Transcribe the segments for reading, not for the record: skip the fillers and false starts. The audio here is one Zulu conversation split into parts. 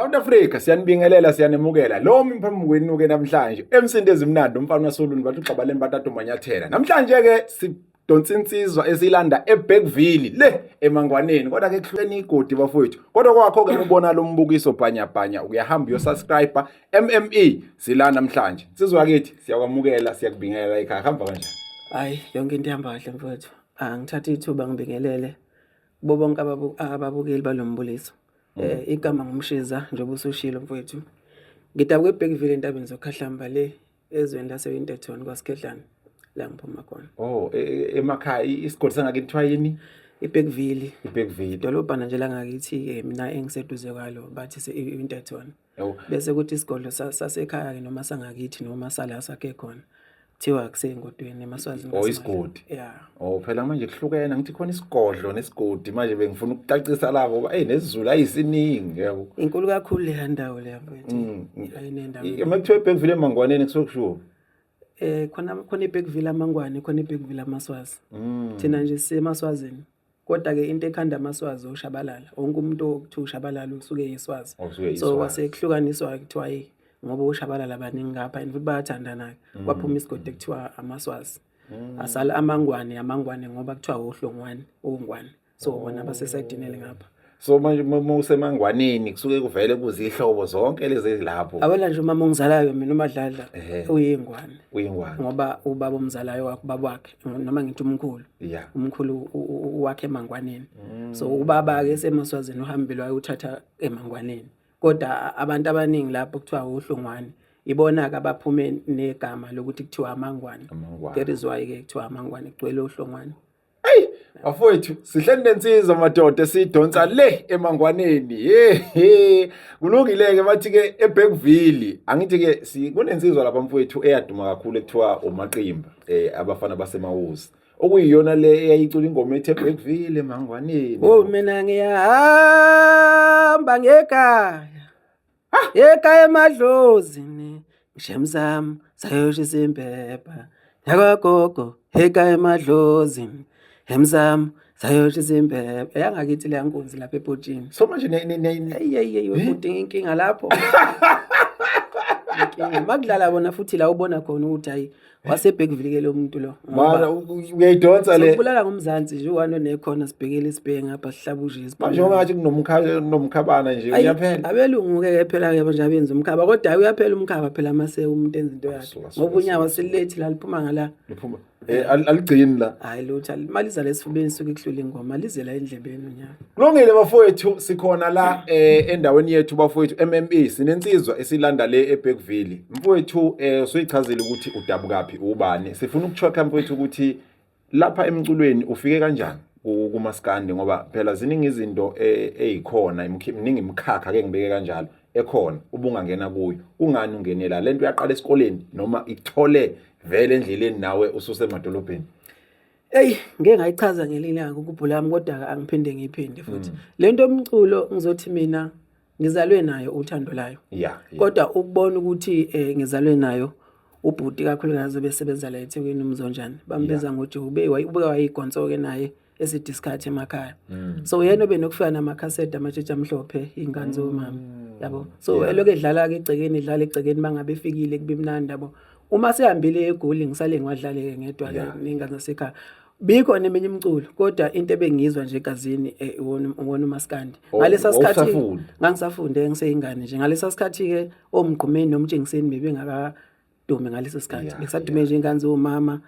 South Africa, siyanibingelela, siyanemukela. Lo phambi kwenu ke namhlanje emsindi ezimnandi, umfana wasoluni, bathi uxabaleni batatu manyathela. Namhlanje ke sidonsa insizwa esilanda eBergville le emangwaneni, kodwa ke kuhlukene igodi bafowethu. Kodwa kwakho ke ubona lo mbukiso bhanya bhanya, uyahamba uyosubscribe MME sila namhlanje. Insizwa kithi, siyakwamukela, siyakubingelela ekhaya. Hamba kanjani? Hayi, yonke into ihamba kahle mfowethu. Angithathe ithuba ngibingelele kubo bonke ababukeli balombuliso. Igama ngumshiza njengoba usushilo mfowethu. Ngidabuka eBergville entabeni zokhahlamba le ezweni lase-Winterton kwaSikhehlane la ngiphuma khona. Oh, emakhaya isigodi sangakithi kuthiwa yini? IBergville. IBergville. Idolobhana nje langakithi mina engiseduze kwalo bathi se-Winterton. Yabo. Bese kuthi isigodlo sasekhaya-ke noma sangakithi noma sala sakhe khona kuthiwa kusengodweni emaSwazini. Oh, isigodi. Ya. Oh, phela manje kuhlukene, ngithi khona isigodlo nesigodi. Manje bengifuna ukucacisa lapho ngoba nesiZulu ayisiningi, yabo. Inkulu kakhulu leya ndawo leya mfowethu. Ayinendawo. Uma kuthiwa eBergville emangwaneni kusuke kushiwo? Khona iBergville amangwane, khona iBergville amaSwazi. Thina nje sisemaswazini. Kodwa ke into ekhanda amaSwazi ushabalala. Wonke umuntu okuthiwa ushabalala usuke eyiswazi. Usuke So eyiswazi. kwase kuhlukaniswa kuthiwa hayi ngoba ushabalala baningi ngapha and futhi bayathandana. Kwaphuma isigodi ekuthiwa amaSwazi. Asala amangwane, amangwane ngoba kuthiwa uhlongwane, ungwane. So bona basesayidini elingapha. So manje uma usemangwaneni kusuke kuvele kuzihlobo zonke lezi ezilapho. Awela nje umama ongizalayo mina uMadladla uyingwane. Uyingwane. Ngoba ubaba omzalayo wakhe, ubaba wakhe noma ngithi umkhulu. Umkhulu wakhe emangwaneni. So ubaba ke semaswazini uhambile wayothatha emangwaneni. Kodwa abantu abaningi lapho kuthiwa uhlongwane. Ibona ke abaphume negama lokuthi kuthiwa amangwane. Amangwane. That is why ke kuthiwa amangwane, kugcwele uhlongwane. Hey, bafowethu, sihleli nensizwa madoda esidonsa le emangwaneni. Hey, kulungile ke, bathi ke eBergville. Angithi ke kunensizwa lapha mfowethu eyaduma kakhulu ekuthiwa uMaqimba, abafana basemawuzi. Okuyiyona le eyayicula ingoma ethi eBergville emangwaneni. Oh, mina ngiyahamba ngekhaya. Ekhaya emadlozini, ngishemsam sayoshisa impepha. Yakwagogo ekhaya emadlozini, emsam sayoshisa impepha. Eyangakithi leya nkunzi lapha epotshini. So manje ne ne ne Eyi eyi eyi ubhuti, inkinga lapho. Inkinga makudlala bona futhi la ubona khona ukuthi hayi waseBergville ke lo muntu lo. Mara uyayidonsa le. Sokubulala ngomzansi nje uwani onekhona sibhekele sibheke ngapha sihlabuje. Manje ngathi kunomkhabana nje uyaphela. Abelungu ke phela ke nje abenza umkhaba, kodwa hayi uyaphela umkhaba phela mase umuntu enza into yakhe. Suka, suka, Ngoba unyawo suka, silethi la liphuma ngala. Liphuma. Aligcini la. Hayi lutho, maliza lesifubeni suke kuhlula ingoma, lizela endlebeni unyawo. Kulungile bafowethu, sikhona la endaweni yethu bafowethu MME, sinensizwa esilanda le eBergville. Mfowethu, usuyichazile ukuthi udabukaphi, ubani. Sifuna ukucheck mfowethu ukuthi lapha emculweni ufike kanjani kumaskandi, ngoba phela ziningi izinto ezikhona, miningi imikhakha ke ngibeke kanjalo ekhona ubungangena kuyo. Kungani ungenela lento? Uyaqala esikoleni noma ithole vele endleleni nawe ususemadolobheni? Ey, ngeke ngayichaza ngelinye ilanga ukubhula wami, kodwa angiphinde ngiyiphinde futhi. Le nto yomculo ngizothi mina ngizalwe nayo, uthando layo. Kodwa ukubona ukuthi ngizalwe nayo, ubhuti kakhulukazi obesebenza la eThekwini uMzonjani, bambiza ngoJoe, ube wayigonso ke naye eside isikhathi emakhaya. So yena obenokufika namakhasethi amatshitshi amhlophe, ingane zomama. Yabo. So elokhu edlala ke egcekeni, edlala egcekeni, mangabe efikile kube mnandi, yabo. Uma sehambile eGoli ngisale ngiwadlale ke ngedwa ke nengane zasekhaya. Bikhona eminye imiculo, kodwa into ebengiyizwa nje egazini iwona umaskandi. Oh, Ngalesa sikhathi wawusafunda? ngangisafunde ngiseyingane nje. Ngalesa sikhathi ke omgqumeni nomtshengiseni bebengakadumi ngaleso sikhathi. Bekusadume nje ingane zomama,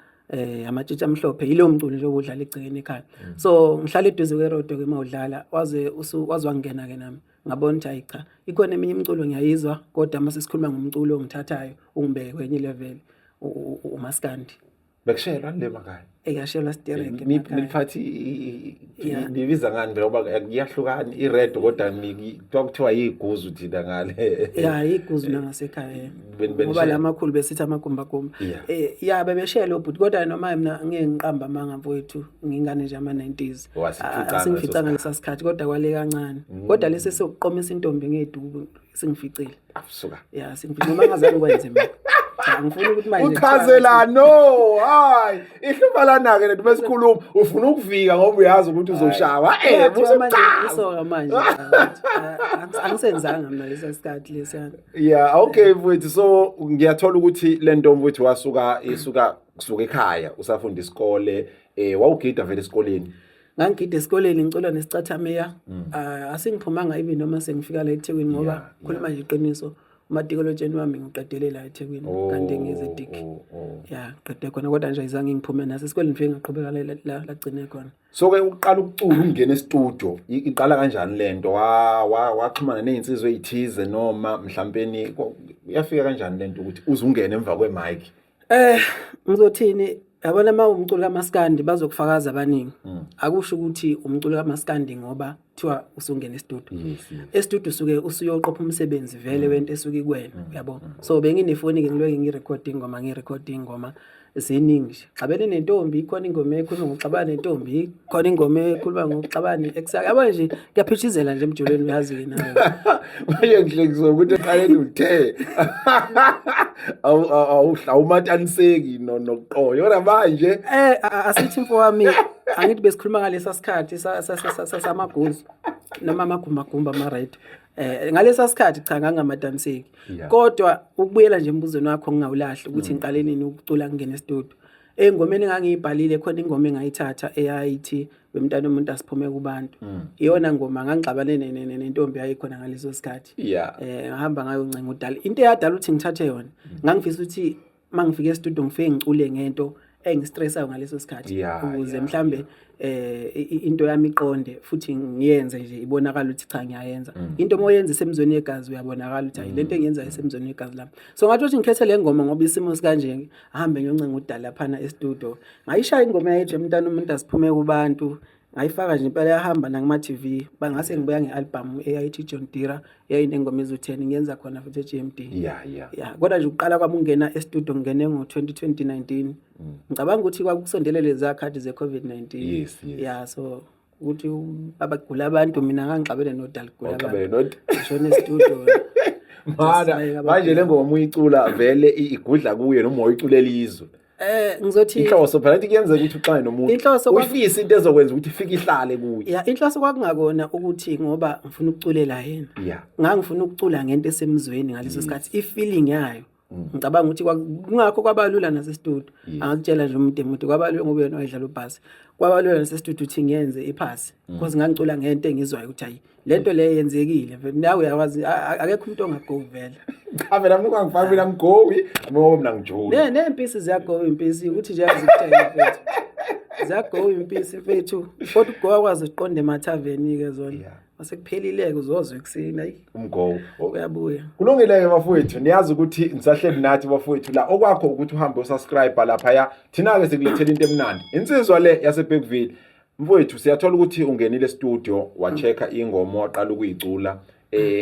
amatshitshi amhlophe, yilowo mculo nje obudlala egcekeni ekhaya. So ngihlala eduze kwerodo ke mawudlala, waze waze wangena ke nami. Ngabona ukuthi hayi cha, ikhona eminye imiculo ngiyayizwa, kodwa mase sikhuluma ngomculo ongithathayo ungibeke kwenye level umaskandi. Bekushelwa le makhaya? Ekashelwa stereke emakhaya. Niliphathi nibiza ngani phela, ngoba kuyahlukana iredo, kodwa kuthiwa yiguzu thina ngale. Ya, iguzu nangasekhaya. Ngoba la makhulu besithi amagumbagumba. Ya, bebeshela obhuti, kodwa noma mina ngeke ngiqamba amanga mfowethu, ngingane nje ama 90s. Wasifica Asingificanga ngaleso sikhathi, kodwa kwale kancane. Kodwa lesi sokuqomisa intombi ngeduku singificile. Asuka. Ya, singificile noma ngazange ngikwenze mina. Cha, ngifuna ukuthi manje Uchazela no, hayi. Ihlupha lana ke lento besikhuluma, ufuna ukuvika ngoba uyazi ukuthi uzoshawa. Eh, Kuthiwa manje ngisoka manje. Angisenzanga mina lesa sikhathi lesiyana. Yeah, okay mfowethu. So ngiyathola ukuthi le nto mfowethu wasuka isuka kusuka ekhaya usafunda isikole, wawugida vele esikoleni. Ngangigida esikoleni ngicula nesicathamiya. Ah, asingiphumanga even noma sengifika la eThekwini ngoba khuluma nje iqiniso, umatikolotsheni wami ngiqedele la eThekwini kanti ngize dik. Ya, ngiqede khona kodwa nje ayizange ngiphume naso esikoleni, ngifike ngaqhubeka la lagcine khona. So ke uqala ukucula ungena e-studio, iqala kanjani lento? Waxhumana nezinsizwa ezithize noma mhlawumbe yafika kanjani lento ukuthi uzungene emva kwe-mic? Ngizothini, yabona uma umculo kaMaskandi bazokufakaza abaningi. Akusho ukuthi umculo kaMaskandi ngoba kuthiwa usungena e-studio. E-studio usuke usuyoqopha umsebenzi vele wento esuke ikuwena, yabo. So benginefoni ke ngiloke ngirecord ingoma, ngirecord ingoma ziningi nje. Xabene nentombi, ikhona ingoma ekhuluma ngokuxabana nentombi, khona ingoma ekhuluma ngokuxabana ne-ex yakhe. Yabo nje kuyaphithizela nje emjolweni, uyazi ke nawe. Manje ngihlekiswa ukuthi eqaleni uthe awumataniseki nokuqonya kodwa manje Asithi mfowami, angithi besikhuluma ngalesa sikhathi samaguzu noma amagumbagumba ama-radio. Ngalesa sikhathi cha, ngangamataniseki. Kodwa ukubuyela nje embuzweni wakho ngingawulahli ukuthi ngiqale nini ukucula ngingena e-studio. Engomeni engangiyibhalile khona ingoma engayithatha eyayithi wemntana umuntu asiphume kubantu. Iyona ngoma ngangixabane nentombi yayikhona ngaleso sikhathi. Ngahamba ngayoncenga udala. Into eyadala ukuthi ngithathe yona, ngangifisa ukuthi mangifika e-studio ngifike ngicule ngento engistressayo ngaleso sikhathi ukuze mhlambe into yami iqonde futhi ngiyenze nje ibonakala ukuthi cha, ngiyayenza. Into uma uyenza isemzweni yegazi uyabonakala ukuthi hayi, lento engiyenzayo isemzweni yegazi lami. So ngathi ukuthi ngikhethe le ngoma ngoba isimo sikanje, ahambe ngiyoncenga udala laphana e-studio. Ngayishaya ingoma yayithi umntana umuntu asiphume kubantu, ngayifaka nje impela yahamba nakuma-TV. Bangase ngibuya nge-album eyayithi John Dira, yayinengoma ezu-10, ngiyenza khona futhi e-GMD. Ya, kodwa nje ukuqala kwami ukungena e-studio ngingene ngo-2019. Ngicabanga ukuthi kwakusondele lezi khathi ze-COVID-19. Yes. Ya, so ukuthi abagula abantu, mina ngangixabene nodali kugula Waxabene abantu. Ngishona e-studio. Mana manje le ngoma uyicula vele igudla kuye noma uyiculela izwe? Ngizothi Inhloso phela ukuthi kuyenzeka ukuthi uxane nomuntu Inhloso uyifise into ezokwenza ukuthi ifike ihlale kuye. Ya, inhloso kwakungakona ukuthi ngoba ngifuna ukuculela yena. Ngangifuna ukucula ngento esemzweni ngaleso sikhathi, i-feeling yayo. Ngicabanga ukuthi kungakho kwabalula nase-studio. Angakutshela nje umuntu emude kwabalula ngoba yena wayedlala ubhasi. Kwabalula nase-studio ukuthi ngiyenze iphasi because ngangicula ngento engizwayo ukuthi hayi, lento le yenzekile vele, nawe uyakwazi, akekho umuntu ongagowi vele. Cha, phela mina ungangifaki, mina ngigowi ngoba mina ngijoli. Nempisi ziyagowa, impisi ukuthi nje azikutshela mfethu. Ziyagowa impisi mfethu. Kodwa ukugowa kwazo ziqonde emathaveni-ke zona. Mase kuphelile-ke uzozwa ekuseni ayi Umgowo. uyabuya. Kulungile-ke bafowethu, niyazi ukuthi nisahleli nathi bafowethu la. Okwakho ukuthi uhambe usubscribe laphaya. Thina-ke sikulethela into emnandi. Insizwa le yaseBergville. Mfowethu, siyathola ukuthi ungenile e-studio, wa-check-a ingoma, waqala ukuyicula.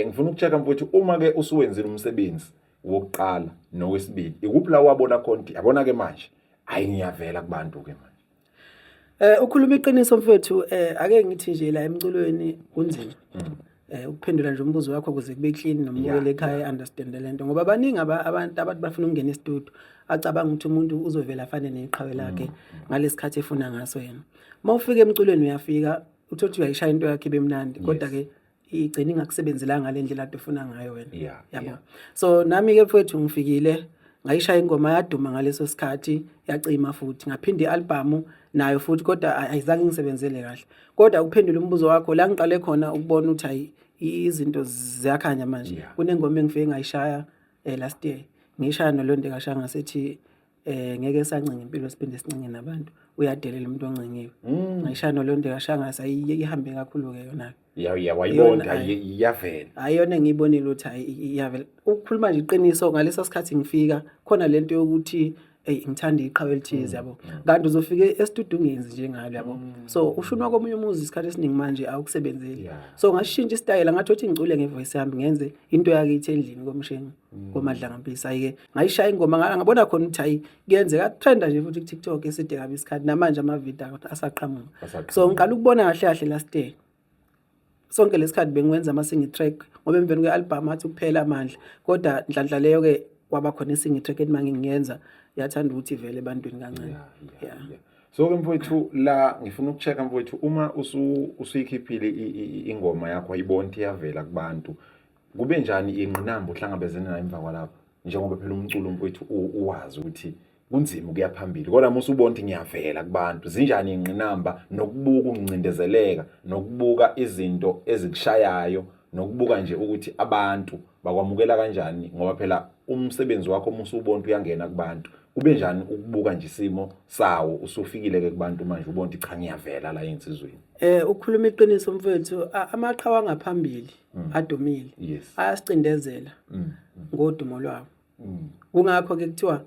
Ngifuna ukucheck-a mfowethu, uma ke usuwenzile umsebenzi wokuqala nowesibili, ikuphi la wabona khona ukuthi yabona ke manje, hayi, ngiyavela kubantu ke manje? Ukhuluma iqiniso mfethu, ake ngithi nje la emculweni kunzima. Ukuphendula nje umbuzo wakho ukuze kube clean nomukele ekhaya understand lento ngoba baningi abantu bafuna ukungena e-studio, acabanga ukuthi umuntu uzovela afane neqhawe lakhe ngalesikhathi efuna ngaso yena. Uma ufika emculweni uyafika uthothi uyayishaya into yakhe ibe mnandi, kodwa ke igcina ingakusebenzelanga ngale ndlela ade ufuna ngayo wena. Yabo. So nami ke mfowethu ngifikile ngayishaya ingoma, yaduma ngaleso sikhathi, yacima futhi ngaphinda i-album nayo futhi, kodwa ayizange ngisebenzele kahle. Kodwa ukuphendula umbuzo wakho, la ngiqale khona ukubona ukuthi hayi, izinto ziyakhanya manje, kunengoma engifike ngayishaya last year, ngiyishaya noLonde Kashanga, ngasethi ngeke sancinga impilo siphinde sincinge nabantu, uyadelela umuntu oncingiwe. Ngayishaya noLonde Kashanga, ihambe kakhulu ke yona. Ya, wayibona iyavela. Hayi, yona engiyibonile ukuthi hayi, iyavela. Ukukhuluma nje iqiniso, ngalesa sikhathi ngifika khona lento yokuthi eyi, ngithanda iqhawe elithize, yabo, kanti uzofike e-studio ungenzi njengalo, yabo. So ushunwa komunye umuzi isikhathi esiningi manje awukusebenzeli. So ngashintsha isitayela, ngathi ukuthi ngicule ngevoice yami, ngenze into yakithi endlini komshengu komadlangampisi. Hayi-ke, ngayishaya ingoma, ngabona khona ukuthi hayi, kuyenzeka, trenda nje futhi ku-TikTok eside kabi isikhathi, namanje amavidiyo asaqhamuka. Asaqhamuka. So ngiqala ukubona kahle kahle last year. Sonke lesikhathi bengiwenza ama-single track ngoba emveni kwe-album athi kuphela amandla, kodwa nhlanhla leyo-ke. Kwaba khona esinye track ethi mangingenza yathanda ukuthi ivele ebantwini kancane. Yeah. So ke mfowethu, la ngifuna ukuchecka mfowethu, uma usuyikhiphile ingoma yakho, ayibona ukuthi iyavela kubantu, kube njani ingqinamba ohlangabezene nayo emva kwalapho? Njengoba phela umculo mfowethu uwazi ukuthi kunzima ukuya phambili, kodwa uma usubona ukuthi ngiyavela kubantu, zinjani ingqinamba nokubuka ukuncindezeleka, nokubuka izinto ezikushayayo, nokubuka nje ukuthi abantu bakwamukela kanjani? Ngoba phela umsebenzi wakho uma usubona ukuthi uyangena kubantu, kube njani ukubuka nje isimo sawo usufikile ke kubantu manje, ubona ukuthi cha, ngiyavela la ensizweni? Ukukhuluma iqiniso mfethu, amaqhawe angaphambili adumile ayasicindezela ngodumo lwabo. Kungakho ke kuthiwa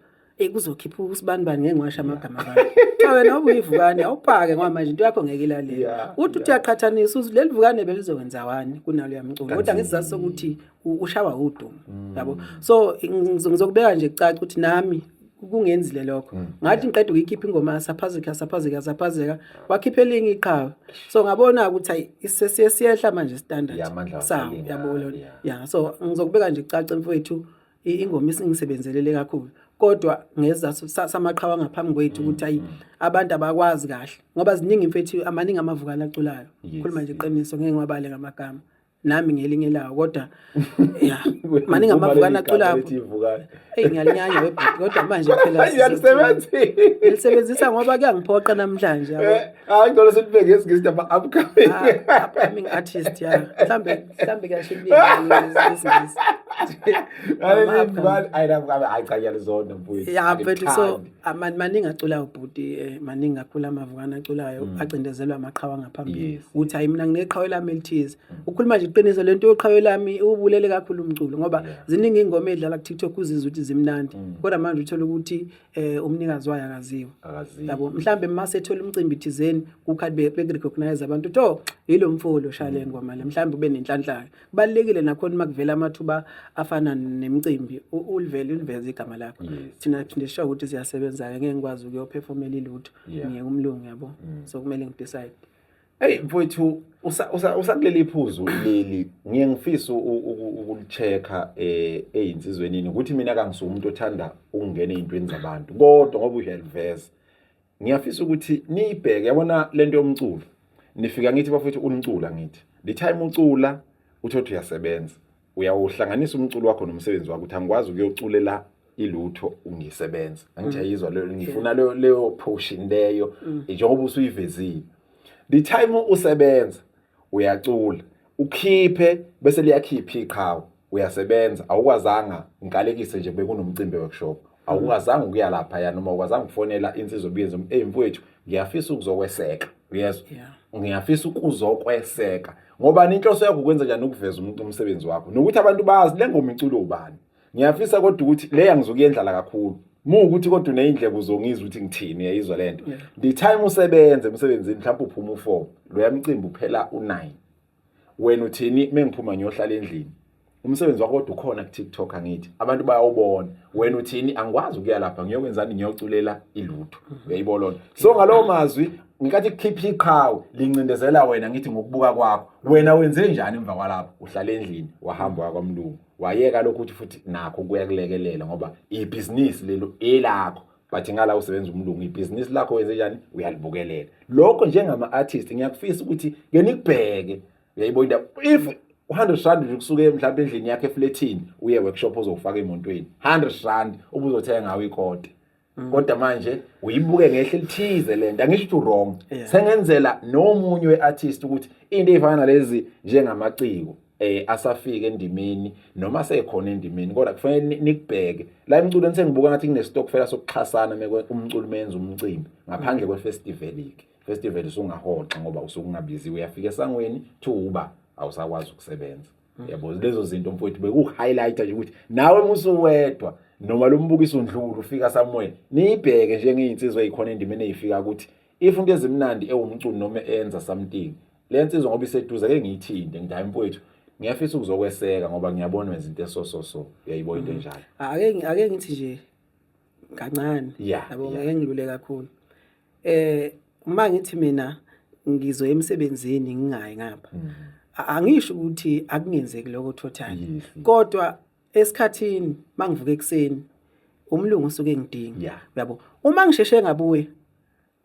kuzokhipha usibanibani, ngeke ngiwasho amagama abantu. Cha, wena ubuyivukane, awuphake ngoba manje into yakho ngeke ilalele. Uthi uyaqhathanisa uthi leli vukane belizokwenza wani kunalo yamculo, kodwa ngesizathu sokuthi ushawa udumo, yabo. So ngizokubeka nje kucaca ukuthi nami kungenzile lokho. Ngathi ngiqeda ukuyikhipha ingoma, saphazeka saphazeka saphazeka, wakhipha elinye iqhawe, so ngabona ukuthi hayi, sesiyehla manje standard Yeah, amandla sawo, awasalingani, yabo lona. Yeah, so ngizokubeka nje kucace mfowethu, ingoma isingisebenzelele kakhulu, kodwa ngezathu samaqhawe ngaphambi kwethu ukuthi hayi, abantu abakwazi kahle ngoba ziningi mfethu, amaningi amavukane aculayo. Khuluma nje iqiniso, ngeke ngiwabale ngamagama, nami ngelinye lawo, kodwa ya, maningi amavukane aculayo. Lithi ivukane. Eyi, ngiyalinyanya webhuti, kodwa manje phela Ngiyalisebenzisa. ngilisebenzisa ngoba kuyangiphoqa namhlanje, yabo. Hayi, ngicela silibeke ngesiNgisi, ama-upcoming. Ah, upcoming artist, ya, mhlambe kuyasho ukubika isiNgisi. Hayi cha, ngiyalizonda mfowethu. Ya mfethu, so Angikuthandi. maningi aculayo bhuti, maningi kakhulu amavukane aculayo acindezelwa amaqhawe angaphambili ukuthi hayi, mina ngineqhawe lami elithize. Ukhuluma nje iqiniso, lento yoqhawe lami ubulele kakhulu umculo, ngoba ziningi iy'ngoma ey'dlala ku-TikTok uzizwe ukuthi zimnandi, kodwa manje uthola ukuthi umnikazi wayo akaziwa. Akaziwa. Yabo, mhlambe mase ethola umcimbi thizeni kukhathi bekurecognize abantu ukuthi oh, yilo mfo lo shaya le ngoma le, mhlambe ube nenhlanhla. Kubalulekile nakhona uma kuvela amathuba afana nemicimbi, ulivele uliveze igama lakho. Thina phinde sisho ukuthi siyasebenza-ke, ngeke ngikwazi ukuyophefomela ilutho, ngiye kumlungu, yabo, so kumele ngidecide. Hey mfowethu, usakuleli phuzu leli, ngiye ngifisa ukulichecka eyinsizweni ukuthi mina kangisuke umuntu othanda ukungena ey'ntweni zabantu, kodwa ngoba uyaliveza ngiyafisa ukuthi niyibheke, yabona lento yomculo. Nifika ngithi bafowethu unicula, ngithi the time ucula uthothi uyasebenza, uyawuhlanganisa umculo wakho nomsebenzi wakho, ukuthi angikwazi ukuyoculela ilutho ungisebenza. Angithi ayizwa leyo, ngifuna leyo portion leyo njengoba usuyivezile. The time usebenza uyacula, ukhiphe bese liyakhipha iqhawe, uyasebenza, awukwazanga ngikalekise nje, bekunomcimbi workshop, awukwazanga ukuya lapha ya, noma awukwazanga ukufonela insizwa obuyenze, hey mfowethu, ngiyafisa ukuzokweseka, uyezwa? Ngiyafisa ukuzokweseka ngoba inhloso yakho ukwenza njani? Ukuveza umsebenzi wakho nokuthi abantu bazi le ngoma iculo ubani. Ngiyafisa kodwa ukuthi le angizokuyendlala kakhulu muwukuthi kodwa uneyindlebe uzongizwa ukuthi ngithini, uyayizwa lento? The time usebenza emsebenzini, mhlawumbe uphuma u4, loya mcimbi uphela u9, wena uthini? Mengiphuma ngiyohlala endlini. Umsebenzi wakho kodwa ukhona ku-TikTok, angithi abantu bayawubona. Wena uthini? Angikwazi ukuya lapha, ngiyokwenzani? Ngiyoculela ilutho, uyayibona lona? So ngalowo mazwi, ngenkathi kukhipha iqhawe lincindezela wena, ngithi ngokubuka kwakho wena wenze njani emva kwalapho? Uhlala endlini, wahamba wakwamlungu, wayeka lokhu, ukuthi futhi nakho kuyakulekelela ngoba ibhizinisi lelo elakho, but ngala usebenza umlungu, ibhizinisi lakho wenze njani? Uyalibukelela lokho. Njengama-artist ngiyakufisa ukuthi ke nikubheke, uyayibona indaba? If R100 nje kusuke mhlawumbe endlini yakho efletini uye workshop ozofaka emontweni, R100 ubuzothenga ngawo ikota, kodwa manje uyibuke ngehle elithize lento. Angisho ukuthi wrong, sengenzela nomunye we-artist ukuthi into ey'fana nalezi njengamaciko asafika endimeni noma sekhona endimeni, kodwa kufanele nikubheke la emculweni. Sengibuka ngathi kunestokfela sokuxhasana meke umculo menza umcimbi ngaphandle kwefestival. Ke festival usungahoxa ngoba usukungabiziwe, uyafika esangweni thuba awusakwazi ukusebenza, yabo. Lezo zinto mfowethu beku-highlighta nje ukuthi nawe musuwedwa noma lo mbukiso undlula ufika somewhere, niyibheke njengey'nsizwa ey'khona endimeni ey'fika ukuthi if into ezimnandi ewumculo noma enza something, le nsizwa ngoba iseduze ake ngiyithinte, ngithi hayi mfowethu, ngiyafisa ukuzokweseka ngoba ngiyabona wenza into eso so so, uyayibona into enjalo? Ake ngithi nje kancane, yabo, ngeke ngilule kakhulu. Uma ngithi mina ngizoya emsebenzini ngingayi ngapha, angisho ukuthi akungenzeki lokho totally, kodwa Esikhathini mangivuka ekuseni umlungu usuke engidinga. Yeah. Uyabo? Uma ngisheshe ngabuya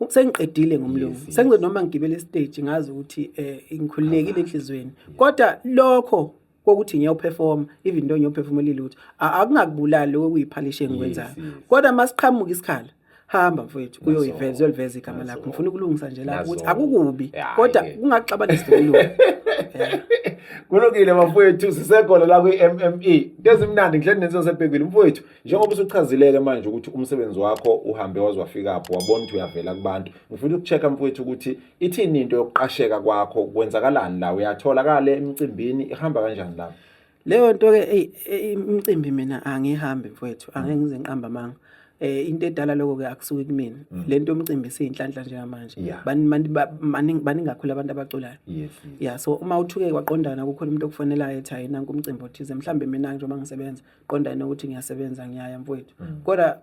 sengiqedile ngomlungu. Yes. Sengizothi noma ngigibele stage ngazi ukuthi ngikhululekile enhlizweni. Kodwa lokho kokuthi ngiyoperform, even though ngiyoperform lilutho, akungakubulali lokho kuyiphalishe engikwenzayo. Kodwa masiqhamuka isikhala, hamba mfowethu, uyoyiveza, uyoliveza igama lakho. Ngifuna ukulungisa nje lapho ukuthi Naso. akukubi, Ya, kodwa ke. kungaxabanisi nomlungu. Yeah. Kulungile bafowethu, sisekhona la kwi-MME. Into ezimnandi ngihleli nensizwa yaseBergville mfowethu. Njengoba usuchazile-ke manje ukuthi umsebenzi wakho uhambe waze wafikaphi, wabona ukuthi uyavela kubantu. Ngifuna ukucheck-a mfowethu ukuthi ithini into yokuqasheka kwakho, kwenzakalani la, uyatholakala emicimbini, ihamba kanjani la? Leyo nto ke, eyi, imicimbi mina angihambi mfowethu, angeke ngize ngiqamba amanga. Into edala lokho ke akusuki kumina. Lento yomcimbi siyinhlanhla njengamanje. Baningi kakhulu abantu abaculayo. Yeah, so uma uthuke kwaqondana kukhona umuntu okufonelayo ethi hayi nanku umcimbi othize, mhlambe mina njengoba ngisebenza, qondana ukuthi ngiyasebenza, ngiyaya mfowethu. Kodwa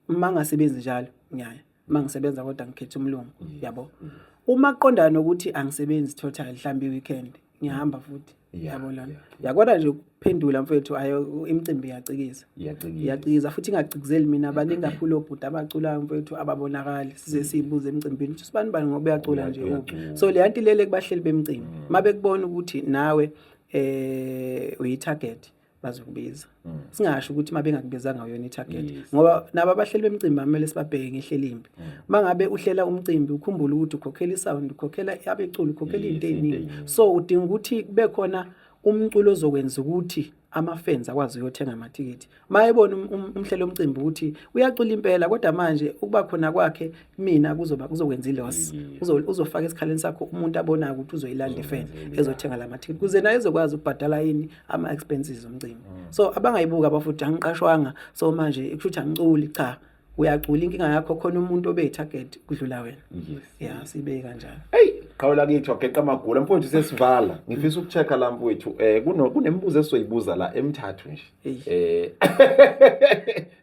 uma ngingasebenzi njalo ngiyaya. Uma ngisebenza kodwa ngikhetha umlungu, yabo. Uma kuqondana nokuthi angisebenzi total mhlambe i-weekend, ngiyahamba futhi. Yabo lana. Ya, kodwa nje ukuphendula mfowethu, ayo imicimbi iyacikiza. Iyacikiza. Iyacikiza futhi ingacikizeli mina, baningi kakhulu obhuti abaculayo mfowethu ababonakali. Size siyibuze emcimbini ukuthi sibani bani ngoba uyacula nje uphi. Uyacula. So le nto ilele kubahleli bemcimbi. Mabekubona ukuthi nawe uyi-target, bazokubiza. Singasho ukuthi mabengakubizanga uyona i-target. Ngoba nabo abahleli bemcimbi kumele sibabheke ngehleli imbi. Mangabe uhlela umcimbi ukhumbule ukuthi ukhokhela isound, ukhokhela abeculi, ukhokhela izinto Izinto eziningi. ey'ningi. So udinga ukuthi kube khona umculo ozokwenza ukuthi ama-fans akwazi ukuyothenga amathikithi. Mayebona umhlelo womcimbi ukuthi uyacula impela, kodwa manje ukuba khona kwakhe mina kuzokwenza i-loss. Uzofaka esikhaleni sakho umuntu abonayo ukuthi uzoyilanda i-fan ezothenga la mathikithi ukuze naye ezokwazi ukubhadala yini ama-expenses omcimbi. So abangayibuka abafuthi angiqashwanga, so manje kusho ukuthi angiculi, cha, uyacula, inkinga yakho khona umuntu obeyi-target kudlula wena. Yeah, sibeke kanjalo. Hey, qhawula kithi wageqa amagula mfowethu, sesivala. Ngifisa ukuchecka la mfowethu, kunemibuzo esizoyibuza la emithathu nje. Eyi.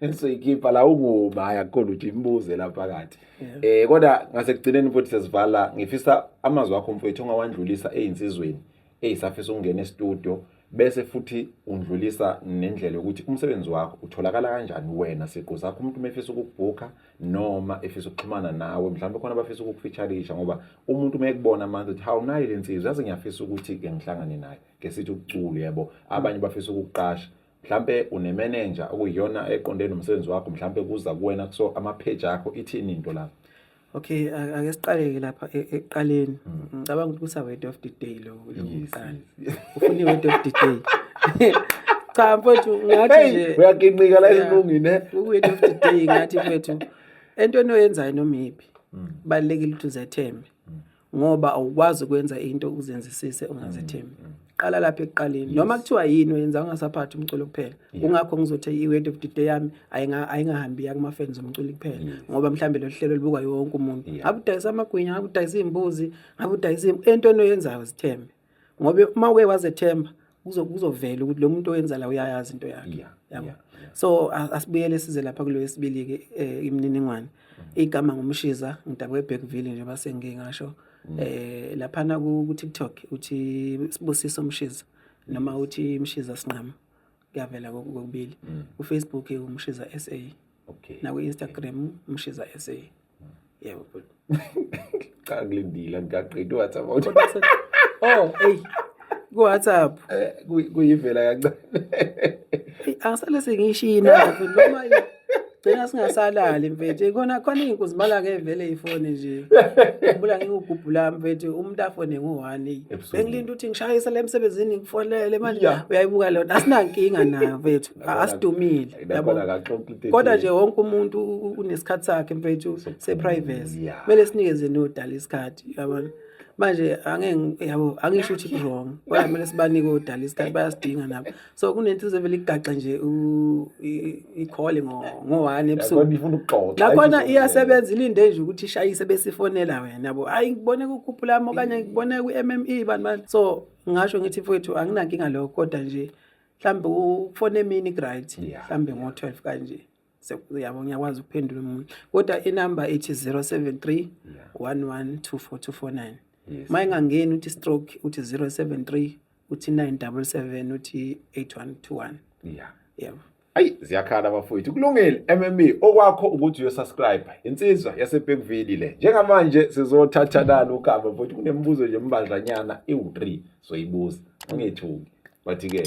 Esizoyikhipha la unguma, hayi akukhona ukuthi imibuze la phakathi. Yeah. Kodwa ngasekugcineni mfowethu sesivala, ngifisa amazwi akho mfowethu ongawandlulisa ezinsizweni eyisafisa ukungena e-studio, bese futhi undlulisa nendlela yokuthi umsebenzi wakho utholakala kanjani wena siqu sakho, umuntu uma efisa ukukubhukha noma efisa ukuxhumana nawe, mhlawumbe khona abafisa ukukufeatureisha, ngoba umuntu uma ekubona manje uthi hawu nayi le nsizwa, yazi ngiyafisa ukuthi ke ngihlangane naye ke sithi ukucula, yebo, abanye bafisa ukukuqasha, mhlambe unemanager okuyiyona eqondene nomsebenzi wakho, mhlambe kuza kuwena kuso ama-page akho, ithini into lapho? Okay, ake siqale-ke lapha ekuqaleni. Ngicabanga ukuthi kusa word of the day lo lokuqala. Ufuna i-word of the day. Cha mfowethu, ngathi Hey, nje uyaginqika la Yeah. esilungwini, eh? Ku-word of the day ngathi mfowethu, entweni oyenzayo noma iyiphi, kubalulekile ukuthi uzethembe. Ngoba awukwazi ukwenza into uzenzisise ungazethembi. Qala lapha ekuqaleni. Noma kuthiwa yini oyenza ungasaphathi umculo kuphela. Kungakho ngizothi i-word of the day yami ayingahambi iya kuma-fans omculo kuphela. Ngoba mhlambe lo hlelo lubukwa yonke umuntu. Ngabe udayisa amagwinya, ngabe udayisa iy'mbuzi, ngabe udayisa entweni oyenzayo zithembe. Ngoba uma uke wazethemba kuzovela ukuthi lo muntu oyenza la uyayazi into yakhe. Yabo. So asibuyele size lapha kulo wesibili-ke, imininingwane. Igama nguMshiza, ngidabuka eBergville njengoba sengike ngasho. Laphana ku TikTok uthi Sibusiso Mshiza noma uthi Mshiza Sinqama, kuyavela kokubili. Ku Facebook uMshiza SA. Na ku Instagram Mshiza SA. Yebo. Cha, ngilindile ngikaqedi WhatsApp. Oh, hey. Ku WhatsApp. Kuyivela kancane. Hey, angisale sengishina futhi noma gcina singasalali mfethu. Khona khona izinkuzimala ke vele ifoni nje. Ngibula ngikugubhula mfethu, umuntu afone ngo1. Ebusuku. Bengilinda ukuthi ngishayise la emsebenzini ngifonele manje Yeah. uyayibuka lona. Asinankinga nayo mfethu. Asidumile. Yabo. Nakhona akaxoxi into Kodwa ethile. nje wonke umuntu unesikhathi sakhe mfethu se-privacy. Yeah. Kumele sinikeze nodala isikhathi, yabona. Manje angeke yabo, angisho ukuthi ku-wrong, kodwa kumele sibanike odala isikhathi, bayasidinga nabo. So kunento ezovele igaxe nje i-call ngo-1 ebusuku. Nakhona ifuna ukuxoxa. Nakhona Hayi, iyasebenza, ilinde nje ukuthi ishayise bese ifonela wena, yabo. Hayi ngibone kukhuphula lami okanye ngibone ku-MME bani bani. So ngisho ngithi mfowethu anginankinga lokho, kodwa nje mhlambe ukufona emini ku-right, mhlambe ngo-12 kanje. Yabo, ngiyakwazi ukuphendula umuntu. Kodwa inamba ithi 073 1124249. Yes. Uma ingangeni uthi stroke, uthi 073, uthi 977, uthi 8121. Yeah. Yebo. Ayi ziyakhala bafowethu. Kulungile MME okwakho ukuthi uyosubscribe. Insizwa yaseBergville le. Njengamanje sizothatha nalo ugama futhi kunemibuzo nje embadlanyana ewu3 soyibuza. Ungethuki. But ke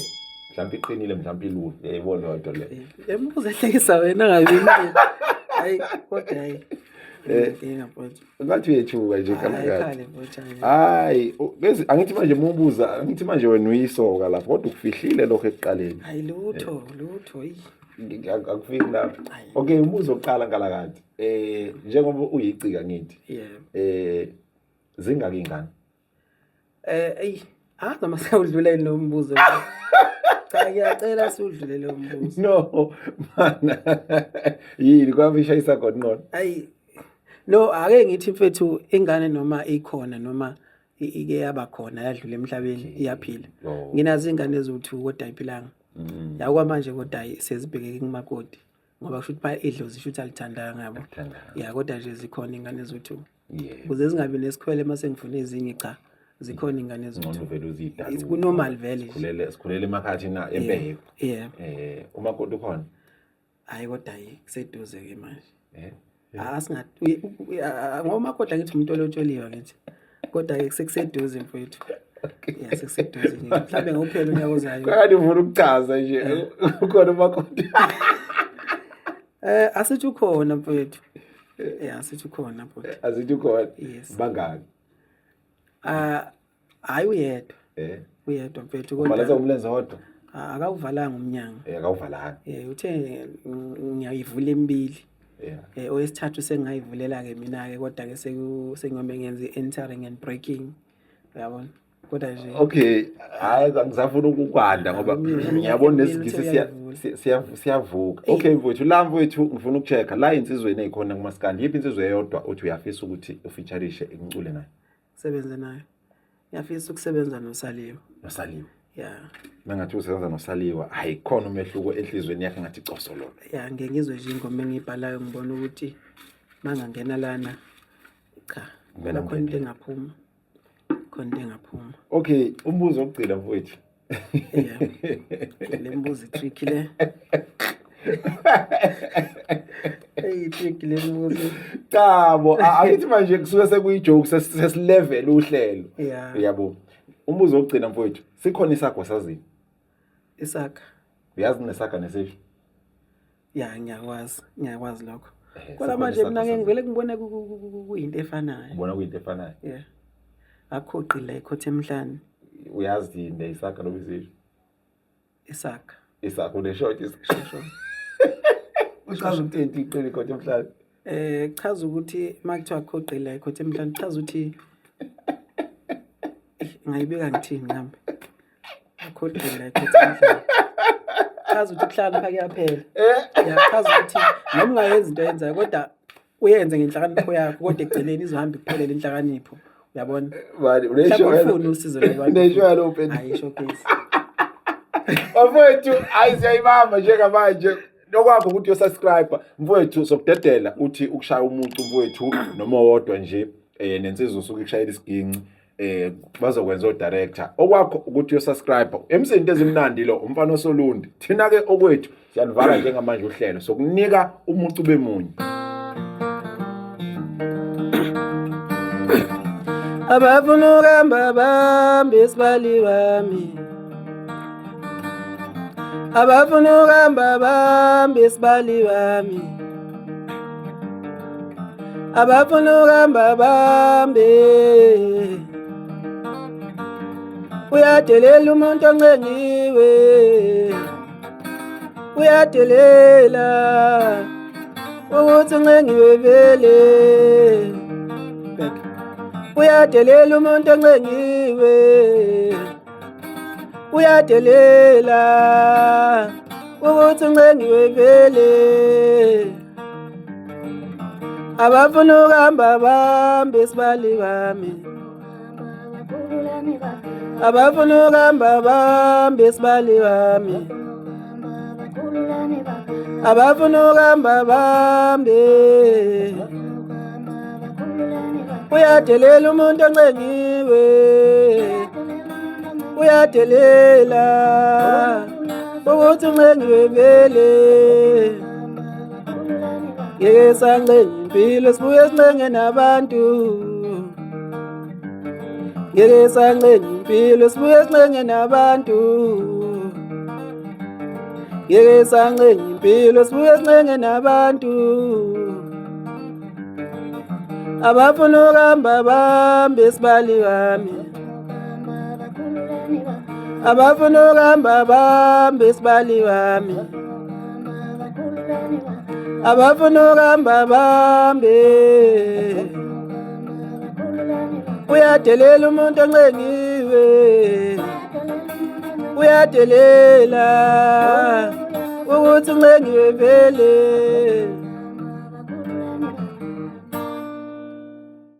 mhlawumbe iqinile mhlawumbe ilula. Uyayibona leyo nto le. Le mibuzo ehlekisa wena ngabi. Hayi kodwa hayi. Inkinga mfowethu. Ngathi uyethuka nje Hayi kalakathi. khale mfowethu. hayi. Hayi, bezi angithi manje mubuza, angithi manje wena uyisoka lapho kodwa ukufihlile lokho ekuqaleni. Hayi lutho, lutho. Eyi. Akufiki lapho. Hayi. Okay, umbuzo wokuqala nkalakade. Njengoba uyicika ngithi. Yebo. Zingaki ingane? Eyi, angazi noma sewudlule yini lo mbuzo. Cha ngiyacela siwudlule lo mbuzo. No, mana. Yini kwami ishayisa khona ngqondo. Ayi no ake ngithi mfethu ingane noma ikhona noma ike yaba khona yadlula emhlabeni iyaphila. Oh. Nginazo ingane eziwu-2 kodwa ayiphilanga. Mm. Yakwamanje kodwa ayi sezibhekeke kumakoti ngoba kusho ukuthi ba idlozi shuthi alithandanga yabo. Alithandanga. Ya kodwa nje zikhona ingane eziwu-2. Yeah. Ukuze zingabi nesikhwele mase ngifuna ezinye cha zikhona ingane eziwu-2. Ngcono vele uzidalule. Ku-normal vele nje. Sikhulele emakhaya na empeko. Yeah. Umakoti ukhona? Hayi kodwa hayi kuseduze ke manje. Eh. Ngoba umakoti angithi umuntu olotsholiwe ngithi. Kodwa ke sekuseduze mfowethu. Yeah, sekuseduze nje. Mhlawumbe ngokuphela unyaka ozayo. Kwakade ufuna ukuchaza nje ukhona umakoti. Asithi ukhona mfowethu. Yeah, asithi ukhona mfowethu. Asithi ukhona. Yes. Bangaki? Hayi uyedwa. Uyedwa mfethu Ubhalisa kodwa umlenze wodwa. Akawuvalanga umnyango. Akawuvalanga. Uthe ngiyayivula emibili. Yeah. Owesithathu sengayivulela ke mina ke kodwa ke sengiyome ngenze entering and breaking. Uyabona? Kodwa nje Okay, hayi angisafuna ukukwanda ngoba ngiyabona nesingisi siyavuka. Okay mfowethu, la mfowethu ngifuna ukuchecka la insizweni ezikhona kumaskandi. Yiphi insizwe eyodwa uthi uyafisa ukuthi ufeatureishe ikucule nayo? Sebenze nayo. Ngiyafisa ukusebenza noSaliwa. NoSaliwa. Yeah. Mangathi usebenza noSaliwa, hayi khona umehluko enhlizweni yakhe ngathi coso lona. Yeah, ngeke ngizwe nje ingoma engiyibhalayo ngibona ukuthi mangangena lana cha, Kumele khona into angene. engaphuma. Khona into engaphuma. Okay, umbuzo wokugcina mfowethu. Yeah. Le mbuzo tricky le. Hey, tricky le mbuzo. Cha bo, angithi manje kusuke sekuyi joke sesilevel uhlelo. Yeah. Uyabo. Umbuzo wokugcina mfowethu, sikhona isaga sazini? Isaga. Uyazi nesaga nesisho? Ya, ngiyakwazi, ngiyakwazi lokho. Kodwa Sikhona manje isaga mina ngeke sazini. ngivele ngibone kuyinto efanayo. Ubona kuyinto efanayo. Yeah. Akho qila ikhothe emhlane. Uyazi yini isaga noma isisho? Isaga. Isaga une short isisho. Uchaza ukuthi iqile ikhothe emhlane. Chaza ukuthi makuthiwa akho qila ikhothe emhlane, chaza ukuthi ngayibeka ngithini mhlambe. Akho qila ikhothe emhlane. Chaza ukuthi ukuhlakanipha kuyaphela. Yachaza ukuthi noma ungayenza into oyenzayo kodwa uyenze ngenhlakanipho yakho kodwa ekugcineni izohamba iphelele inhlakanipho. Uyabona? Mani, Mhlawumbe ufune usizo lwabantu. unesho yalo mfethu. Hayi showcase. Bafowethu, hayi siyayibamba njengamanje. Nokwakho ukuthi uyosubscribe mfowethu, sokudedela uthi ukushaya umuntu mfowethu noma owodwa nje nensizwa usuke ikushayela isiginci bazokwenza o-director. Okwakho ukuthi uyosubscribe. Emseni ezimnandi lo umfana osolundi. Thina ke okwethu siyalivala njengamanje uhlelo sokunika umuntu bemunye. Abafuna ukuhamba bambe isibali wami. Abafuna ukuhamba bambe isibali wami. Abafuna ukuhamba bambe. Uyadelela umuntu oncengiwe. Uyadelela ukuthi uncengiwe vele. Back. Uyadelela umuntu oncengiwe. Uyadelela ukuthi uncengiwe vele. Abafuna ukuhamba bambe isibali bami. Abafuna ukuhamba bambe isibali bami. Abafuna ukuhamba bambe. Uyadelela umuntu oncengiwe. Uyadelela. Ukuthi uncengiwe vele. Ngeke sancenga impilo sibuye sincenge nabantu. Ngeke sancenga impilo sibuye sincenge nabantu. Ngeke sancenga impilo sibuye sincenge nabantu. Abafuna ukuhamba bambe sibali wami. Abafuna ukuhamba bambe sibali wami. Abafuna ukuhamba bambe. Uyadelela umuntu oncengiwe. Uyadelela ukuthi uncengiwe vele.